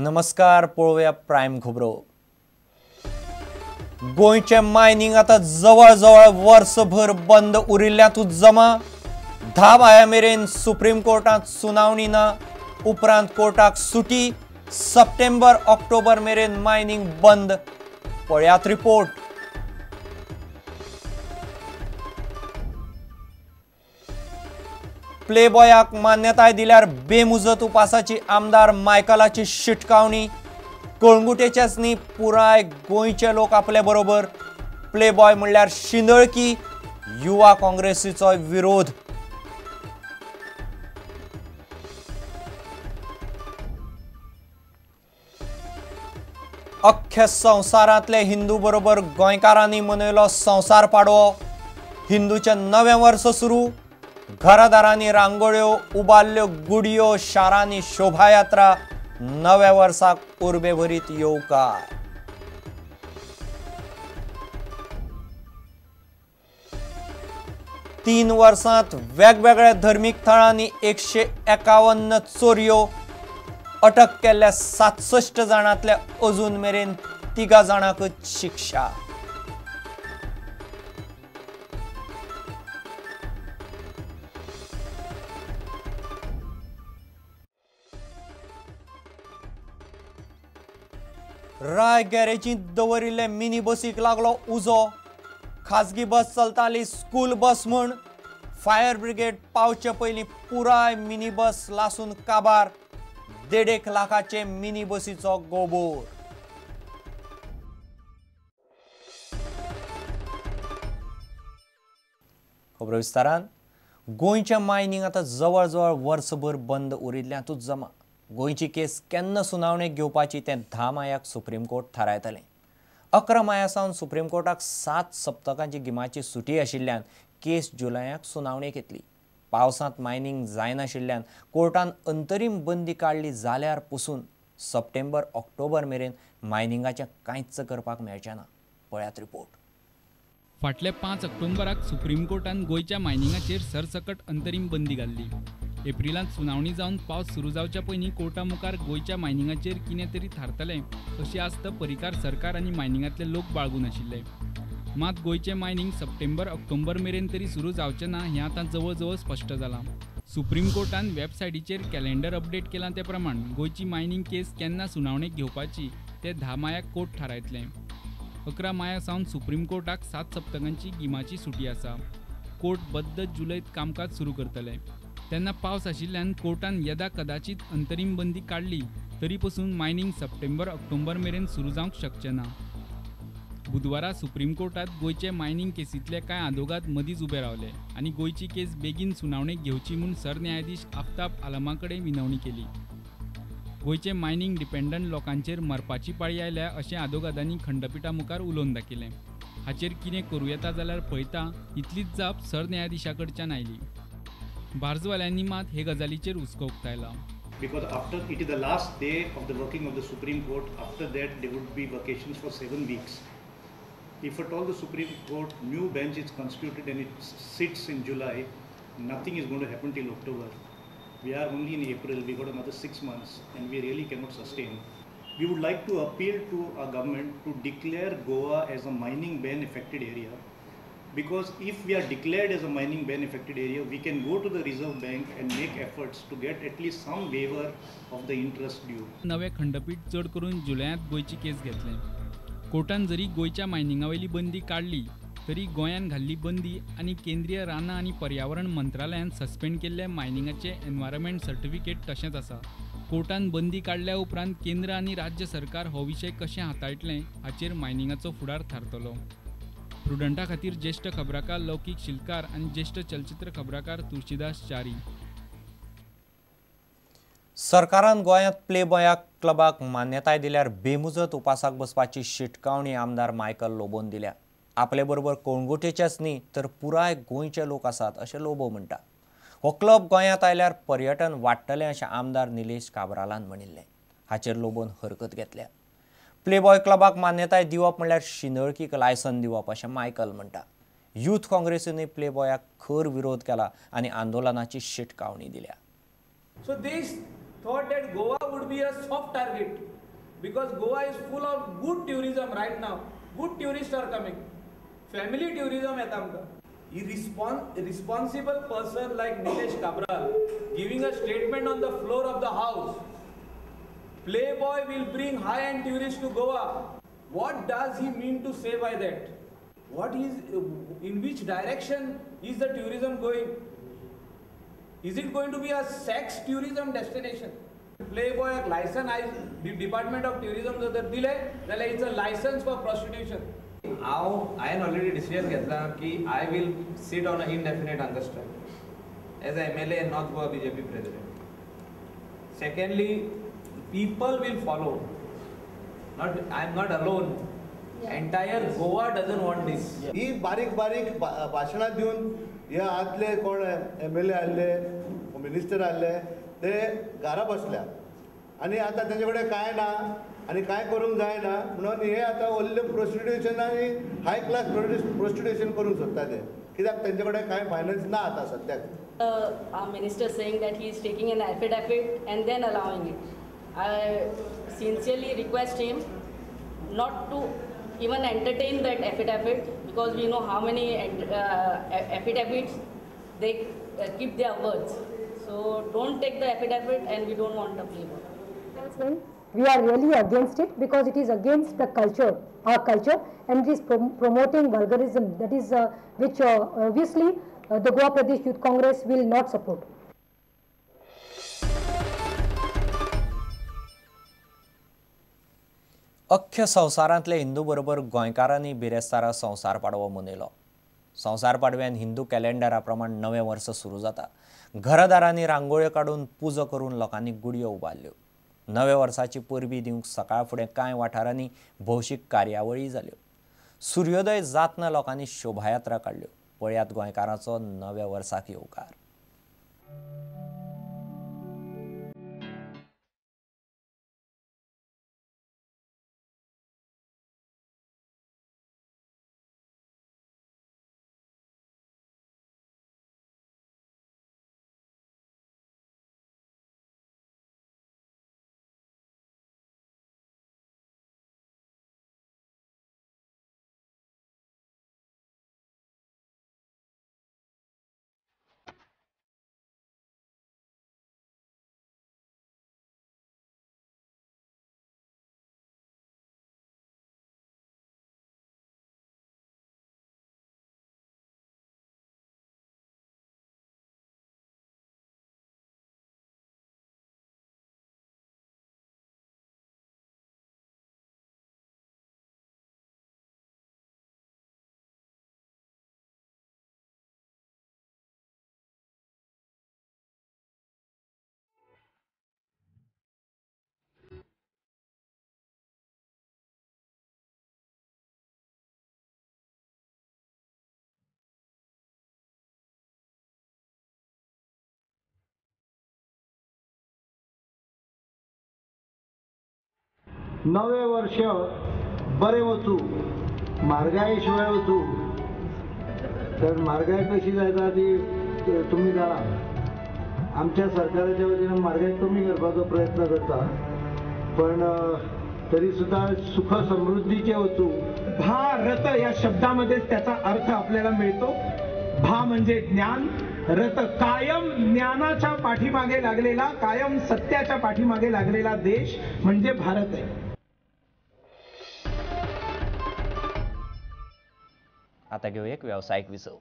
नमस्कार, पळोवया प्रायम खबरो। गोंयचें मायनिंग आतां जवळ जवळ वर्सभर बंद उरिल्ल्यांतूच जमा। 10 माया मेरेन सुप्रीम कोर्टांत सुनावणी ना, उपरांत कोर्टाक सुटी। सप्टेंबर ऑक्टोबर मेरेन मायनिंग बंद। पळयात रिपोर्ट। प्लेबॉयाक मान्यताय दिल्यार बेमुजत उपासाची आमदार मायकलाची शिटकावणी। कळंगुटेचेच न्ही, पुराय गोंयचे लोक आपले बरोबर। प्लेबॉय म्हणल्यार शिंदळकी, युवा काँग्रेसीचो विरोध। अख्ख्या संवसारांतले हिंदू बरोबर गोंयकारांनी मनयलो संवसार पाडवो। हिंदूचें नवें वर्स सुरू। घरादारांनी रांगोळ्यो, उबारल्यो गुडयो, शारांनी शोभायात्रा। नव्या वर्साक उर्बेभरीत येवकार। 3 वर्सांत वेगवेगळ्या धर्मीक थळांनी 151 चोरयो। अटक केल्ल्या 67 जाणांतल्या अजून मेरेन 3 जाणांकच शिक्षा। राय गॅरेजींत दवरिल्ले मिनी बसीक लागलो उजो। खाजगी बस चलताली स्कूल बस म्हूण। फायर ब्रिगेड पावचे पयलीं पुराय मिनी बस लासून काबार। 1.5 लाखाचे मिनी बसीचो गोबोर। खबरो विस्तारान। गोंयचें मायनिंग आतां जवळ जवळ वर्सभर बंद उरिल्ल्यांतूच जमा। गोंयची केस केन्ना सुनावणेक घेवपाची तें 10 मायाक सुप्रीम कोर्ट थारायतलें। 11 माया सावन सुप्रीम कोर्टाक 7 सप्तकांची गिमाची सुटी आशिल्ल्यान केस जुलयाक सुनावणेक येतली। पावसांत मायनिंग जायनाशिल्ल्यान कोर्टान अंतरीम बंदी काडली जाल्यार पसून सप्टेंबर ऑक्टोबर मेरेन मायनिंगाचें कांयच करपाक मेळचें ना। पळयात रिपोर्ट। फाटल्या 5 ऑक्टोबराक सुप्रीम कोर्टान गोंयच्या मायनिंगाचेर सरसकट अंतरीम बंदी घाल्ली। एप्रिलांत सुनावणी जावन पावस सुरू जावच्या पयलीं कोर्टा मुखार गोंयच्या मायनिंगाचेर कितें तरी थारतलें अशी आस्त परिकार सरकार आनी मायनिंगांतले लोक बाळगून आशिल्ले। मात गोंयचें मायनिंग सप्टेंबर ऑक्टोबर मेरेन तरी सुरू जावचें ना हें आतां जवळ जवळ स्पश्ट जालां। सुप्रीम कोर्टान वेबसायटीचेर कॅलेंडर अपडेट केलां ते प्रमाण गोंयची मायनिंग केस केन्ना सुनावणेक घेवपाची तें 10 मायाक कोर्ट थारायतलें। 11 माया सावन सुप्रीम कोर्टाक 7 सप्तकांची गिमाची सुटी आसा। कोर्ट बद्द जुलयत कामकाज सुरू करतलें। तेन्ना पावस आशिल्ल्यान कोर्टान यदा कदाचित अंतरीम बंदी काडली तरी पसून मायनिंग सप्टेंबर ऑक्टोबर मेरेन सुरू जावंक शकचें ना। बुधवारा सुप्रीम कोर्टात गोंयचे मायनिंग केसींतले कांय आदोगाद मदींच उबे रावले आनी गोंयची केस बेगीन सुनावणेक घेवची म्हूण सरन्यायाधीश आफताब आलमा कडेन विनवणी केली। गोंयचे मायनिंग डिपेंडंट लोकांचेर मरपाची पाळी आयल्या अशें आदोगादांनी खंडपिठा मुखार उलोवन दाखयलें। हाचेर कितें करूं येता जाल्यार पळयता इतलीच जाप सरन्यायाधिशा कडच्यान आयली। बार्जवाल्यांनी मात हे गजालीचेर हुस्को उक्तायला। Because after it is the last day of the working of the Supreme Court, after that there would be vacations for 7 weeks. If at all the Supreme Court new bench is constituted and it sits in July, nothing is going to happen till October. We are only in April, we got another 6 months and we really cannot sustain. We would like to appeal to our government to declare Goa as a mining ban affected area, because if we are declared as a mining ban affected area, we can go to the Reserve Bank and make efforts to get at least some waiver of the interest due. नवे खंडपीठ चड करून जुलयांत गोंयची केस घेतले। कोर्टान जरी गोंयच्या मायनिंगावयली बंदी काडली तरी गोंयान घाल्ली बंदी आनी केंद्रीय रानां आनी पर्यावरण मंत्रालयान सस्पेंड केल्ले मायनिंगाचे एनवायरमेंट सर्टिफिकेट तशेंच आसा। कोर्टान बंदी काडल्या उपरांत केंद्र आनी राज्य सरकार हो विशय कशें हाताळटलें हाचेर मायनिंगाचो फुडार थारतलो। प्रुडंटा खातीर ज्येष्ठ खबराकार लौकीक शिलकार आनी ज्येष्ठ चलचित्र खबराकार तुळशीदास च्यारी। सरकारान गोंयांत प्लेबॉयाक क्लबाक मान्यताय दिल्यार बेमुजत उपासाक बसपाची शिटकावणी आमदार मायकल लोबोन दिल्या। आपले बरोबर कळंगुटेचेच न्ही तर पुराय गोंयचे लोक आसात अशें लोबो म्हणटा। हो क्लब गोंयांत आयल्यार पर्यटन वाडटलें अशें आमदार निलेश काब्रालान म्हणिल्लें। हाचेर लोबोन हरकत घेतल्या। प्लेबॉय क्लबाक मान्यताय दिवप म्हणल्यार शिंदळकीक लायसन दिवप अशें मायकल म्हणटा। यूथ काँग्रेसीनूय प्लेबॉयाक खर विरोध केला आनी आंदोलनाची शिटकावणी दिल्या। So this thought that Goa would be a soft target because Goa is full of good tourism right now. Good tourists are coming. Family tourism येता आमकां. Irresponsible person like Nilesh Cabral giving a statement on the floor of the house. Playboy will bring high-end tourists to Goa. What does he mean to say by that? What is, in which direction is the tourism going? Is it going to be a sex tourism destination? Playboy license I Department of Tourism जर दिले जाल्यार it's a license for prostitution. हांवें already decision घेतला की I will sit on a indefinite hunger strike as a MLA and North Goa BJP president. Secondly, people will follow. Not I am not alone. Entire Goa doesn't want this. ही बारीक बारीक भाशणां दिवन हे आदले कोण MLA आहले minister आहले ते घरा बसल्या आनी आतां तेंचे कडेन कांय ना आनी कांय करूंक जायना म्हणून हे आतां व्हडलें प्रोस्टिट्युशन आनी हाय क्लास प्रोस्टिट्युशन करूंक सोदता ते, कित्याक तेंचे कडेन कांय फायनान्स ना आतां सद्याक. Our minister saying that he is taking an affidavit and then allowing it. I sincerely request him not to even entertain that affidavit because we know how many affidavits they keep their words. So don't take the affidavit, and we don't want a playboy. We are really against it because it is against the culture, our culture, and it is promoting vulgarism. That is, which obviously the Goa Pradesh Youth Congress will not support. अख्ख्या संवसारांतले हिंदू बरोबर गोंयकारांनी बिरेस्तारा संवसार पाडवो मनयलो. संवसार पाडव्यान हिंदू कॅलेंडरा प्रमाण नवें वर्स सुरू जाता. घरादारांनी रांगोळ्यो काडून पुजो करून लोकांनी गुडयो उबारल्यो. नव्या वर्साची परबी दिवंक सकाळ फुडें कांय वाठारांनी भौशीक कार्यावळी जाल्यो. सुर्योदय जातना लोकांनी शोभायात्रा काडल्यो. पळयात गोंयकारांचो नव्या वर्साक येवकार. नवे वर्ष बरें वचूं, म्हारगाये शिवाय वचूं, तर म्हारगाय कशी जाता ती तुमी जाणा. आमच्या सरकाराच्या वतीन म्हारगाय कमी करपाचो प्रयत्न करता, पण तरी सुद्धा सुख समृद्धीचे वचूं. भारत या शब्दामध्येच त्याचा अर्थ आपल्याला मिळतो. भा म्हणजे ज्ञान, रत कायम ज्ञानाच्या पाठीमागे लागलेला, कायम सत्याच्या पाठीमागे लागलेला देश म्हणजे भारत आहे. आता घेऊ एक व्यावसायिक विसव.